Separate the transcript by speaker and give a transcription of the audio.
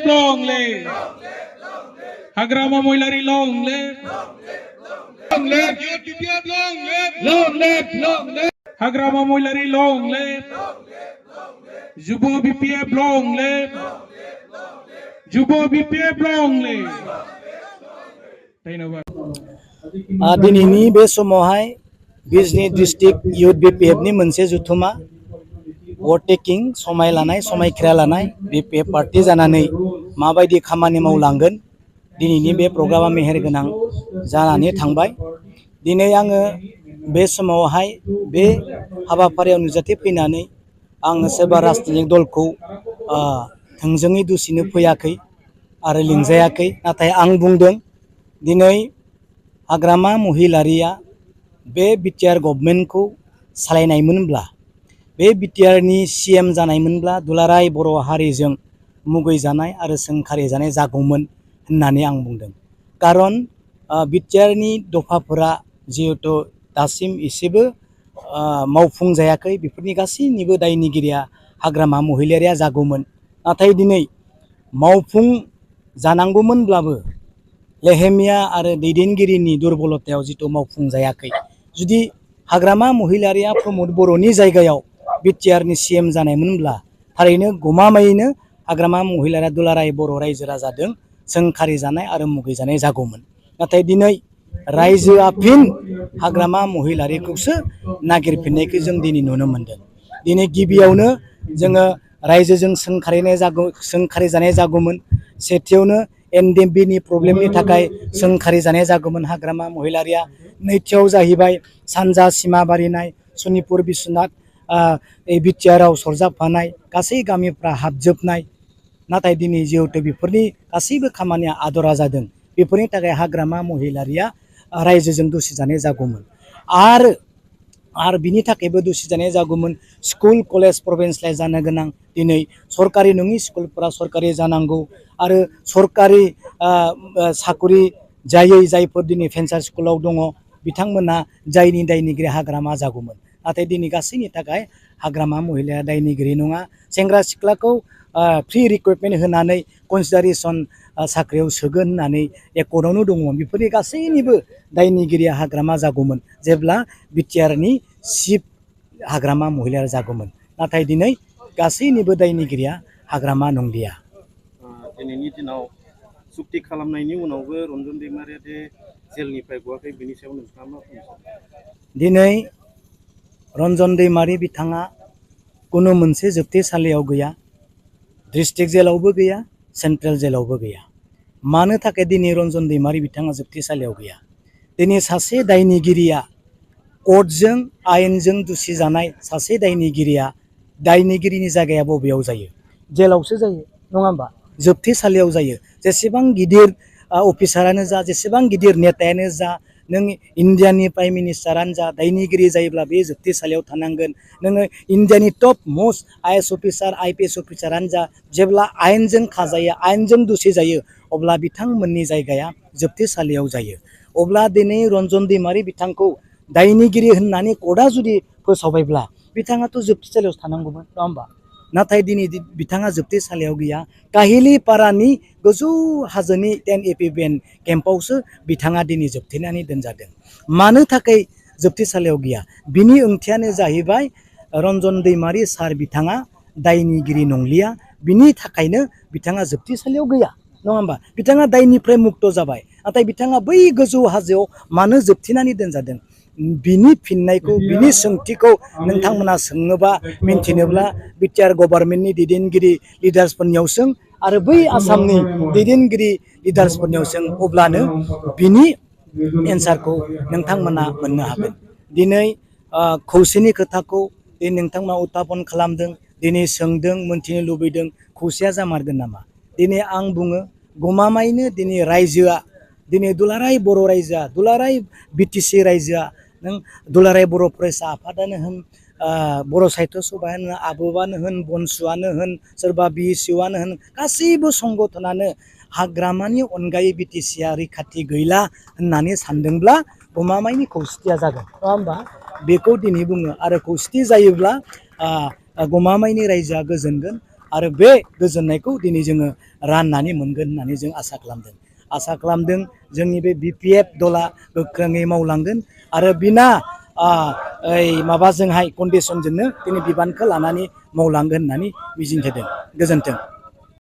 Speaker 1: long live. Hagrama Moilari long live. Long live. UPPF long live. Long live. Long live. Hagrama Moilari long live. Jubo BPF long live. Jubo BPF long live. धन्यवाद।
Speaker 2: दिनैनि बे समावहाय Bijni district youth BPF नि मोनसे जुथुमा वोटेकिं समाय लानाय समायखिरा लानाय बीपीएफ पार्टी जानानै माबायदि खामानि मावलांगोन दिनैनि बे प्रग्रामा मेहेरगोनां जानानै थांबाय। दिनै आङो बे समावहाय बे हाबाफारियाव नुजाथि फैनानै आङो सोरबा राजनीतिक दलखौ थोंजोङै दुसिनो फैयाखै आरो लिंजायाखै, नाथाय आं बुंदों दिनै हाग्रामा महिलारिया बे बिटिआर गभर्नमेन्टखौ सालायनायमोनब्ला बे बिटिआरनि सीएम जानायमोनब्ला दुलाराय बर' हारिजों मुगैजानाय आरो सोंखारि जानाय जागौमोन होननानै आं बुंदों। कारन बिटिआरनि दफाफोरा जिहेतु दासिम एसेबो मावफुंजायाखै, बेफोरनि गासैनिबो दायनिगिरिया हाग्रामा महिलारिया जागौमोन। नाथाय दिनै मावफुं जानांगौमोनब्लाबो लेहेमिया आरो दैदेनगिरिनि दुर्बलतायाव जितु मावफुंजायाखै। जुदि हाग्रामा महिलारिया प्रमद बर'नि जायगायाव बिटिआरनि सीएम जानायमोनब्ला थारैनो गमामायैनो हाग्रामा महिलारिया दुलाराय बर' रायजो राजाजों सोंखारि जानाय आरो मुगैजानाय जागौमोन। नाथाय दिनै रायजोआ फिन हाग्रामा महिलारिखौसो नागिरफिननायखौ जों दिनै नुनो मोनदों। दिनै गिबियावनो जोङो रायजोजों सोंखारि जानाय जागौमोन। सेथियावनो एनडिएमबिनि प्रब्लेमनि थाखाय सोंखारि जानाय जागौमोन हाग्रामा महिलारिया। नैथियाव जाहैबाय सानजा सीमा बारिनाय सनितपुर बिश्वनाथ बिटिआरआव सरजाबफानाय गासै गामिफ्रा हाबजोबनाय। नाथाय दिनै जिहेतु बेफोरनि गासैबो खामानिया आदरा जादों, बेफोरनि थाखाय हाग्रामा महिलारिया रायजोजों दुसिजानाय जागौमोन। आरो बिनि थाखायबो दुसिजानाय जागौमोन स्कुल कलेज प्रभिन्सियेलाइज जानो गोनां। दिनै सरकारि नङि स्कुलफोरा सरकारि जानांगौ आरो सरकारि साकरि जायै जायफोर दिनै भेन्सार स्कुलाव दङ बिथांमोना जायनि दायनिगिरि हाग्रामा जागौमोन। नाथाय दिनै गासैनि थाखाय हाग्रामा महिलाया दायनिगिरि नङा। सेंग्रा सिख्लाखौ फ्रि रिक्रुटमेन्ट होनानै कनसिडारेसन साख्रियाव सोगोन होननानै एकर्डआवनो दङमोन। बेफोरनि गासैनिबो दायनिगिरिया हाग्रामा जागौमोन जेब्ला बिटिआरनि चिफ हाग्रामा महिलाया जागौमोन। नाथाय दिनै गासैनिबो दायनिगिरिया हाग्रामा नंलिया।
Speaker 3: दिनैनि दिनाव सुक्ति खालामनायनि उनावबो रन्जन दैमारिया दे जेलनिफ्राय गवाखै, बेनि सायाव नोंथाङा मा बुंनो?
Speaker 2: दिनै रन्जन दैमारि बिथाङा कुनु मोनसे जोबथेसालियाव गैया, डिस्ट्रिक्ट जेलावबो गैया, सेन्ट्रेल जेलावबो गैया। मानो थाखाय दिनै रन्जन दैमारि बिथाङा जोबथेसालियाव गैया? दिनै सासे दायनिगिरिया कर्टजों आयेनजों दुसिजानाय सासे दायनिगिरिया दायनिगिरिनि जायगाया बबेयाव जायो? जेलावसो जायो, नङा होमबा? जोबथेसालियाव जायो। जेसेबां गिदिर अफिसारानो जा, जेसेबां गिदिर नेतायानो जा, नों इन्डियानि प्राइम मिनिस्टारानो जा, दायनिगिरि जायोब्ला बे जोबथेसालियाव थानांगोन। नोङो इन्डियानि top most IAS officer IPS अफिसारानो जा, जेब्ला आयेनजों खाजायो, आयेनजों दुसि जायो, अब्ला बिथांमोननि जायगाया जोबथेसालियाव जायो। अब्ला दिनै रन्जन दैमारि बिथांखौ दायनिगिरि होननानै कर्टआ जुदि फोसावबायब्ला बिथाङाथ' जोबथेसालियावसो थानांगौमोन, नङा होमबा? नाथाय दिनै बिथाङा जोबथेसालियाव गैया। काहिलिपारानि गोजौ हाजोनि 10 एपिबिएन केम्पआवसो बिथाङा दिनै जोबथेनानै दोनजादों। मानो थाखाय जोबथेसालियाव गैया? बिनि ओंथियानो जाहैबाय रन्जन दैमारि सार बिथाङा दायनिगिरि नंलिया, बिनि थाखायनो बिथाङा जोबथेसालियाव गैया, नङा होमबा? बिथाङा दायनिफ्राय मुक्त जाबाय। नाथाय बिथाङा बै गोजौ हाजोआव मानो जोबथेनानै दोनजादों? बिनि फिननायखौ, बिनि सोंथिखौ नोंथांमोना सोंनोबा मिन्थिनोब्ला बिटिआर गभर्नमेन्टनि दैदेनगिरि लिडार्सफोरनियाव सों आरो बै आसामनि दैदेनगिरि लिडार्सफोरनियाव सों, अब्लानो बिनि एन्सारखौ नोंथांमोना मोननो हागोन। दिनै खौसेनि खोथाखौ दिनै नोंथांमोना उत्थापन खालामदों, दिनै सोंदों, मोन्थिनो लुबैदों, खौसेया जामारगोन नामा? दिनै आं बुङो गमामायैनो दिनै रायजोआ, दिनै दुलाराय बर' रायजोआ, दुलाराय बिटिसि रायजोआ, नों दुलाराय बर' फरायसा आफादानो होन, बर' साहित्य सभायानो, आब'बानो होन, बनसुआनो होन, सोरबा बिएसइउआनो होन, गासैबो संगठनानो हाग्रामानि अनगायै बिटिसिआ रैखाथि गैला होननानै सानदोंब्ला गमामायैनि खौसेथिया जागोन, नङा होमबा? बेखौ दिनै बुङो। आरो खौसेथि जायोब्ला गमामायैनि रायजोआ गोजोनगोन, आरो बे गोजोननायखौ दिनै जोङो राननानै मोनगोन होननानै जों आसा खालामदों जोंनि बे BPF दला गोख्रोङै मावलांगोन आरो बिना माबाजोंहाय कन्डिसनजोंनो दिनै बिबानखौ लानानै मावलांगोन होननानै मिजिंथिदों। गोजोन्थों।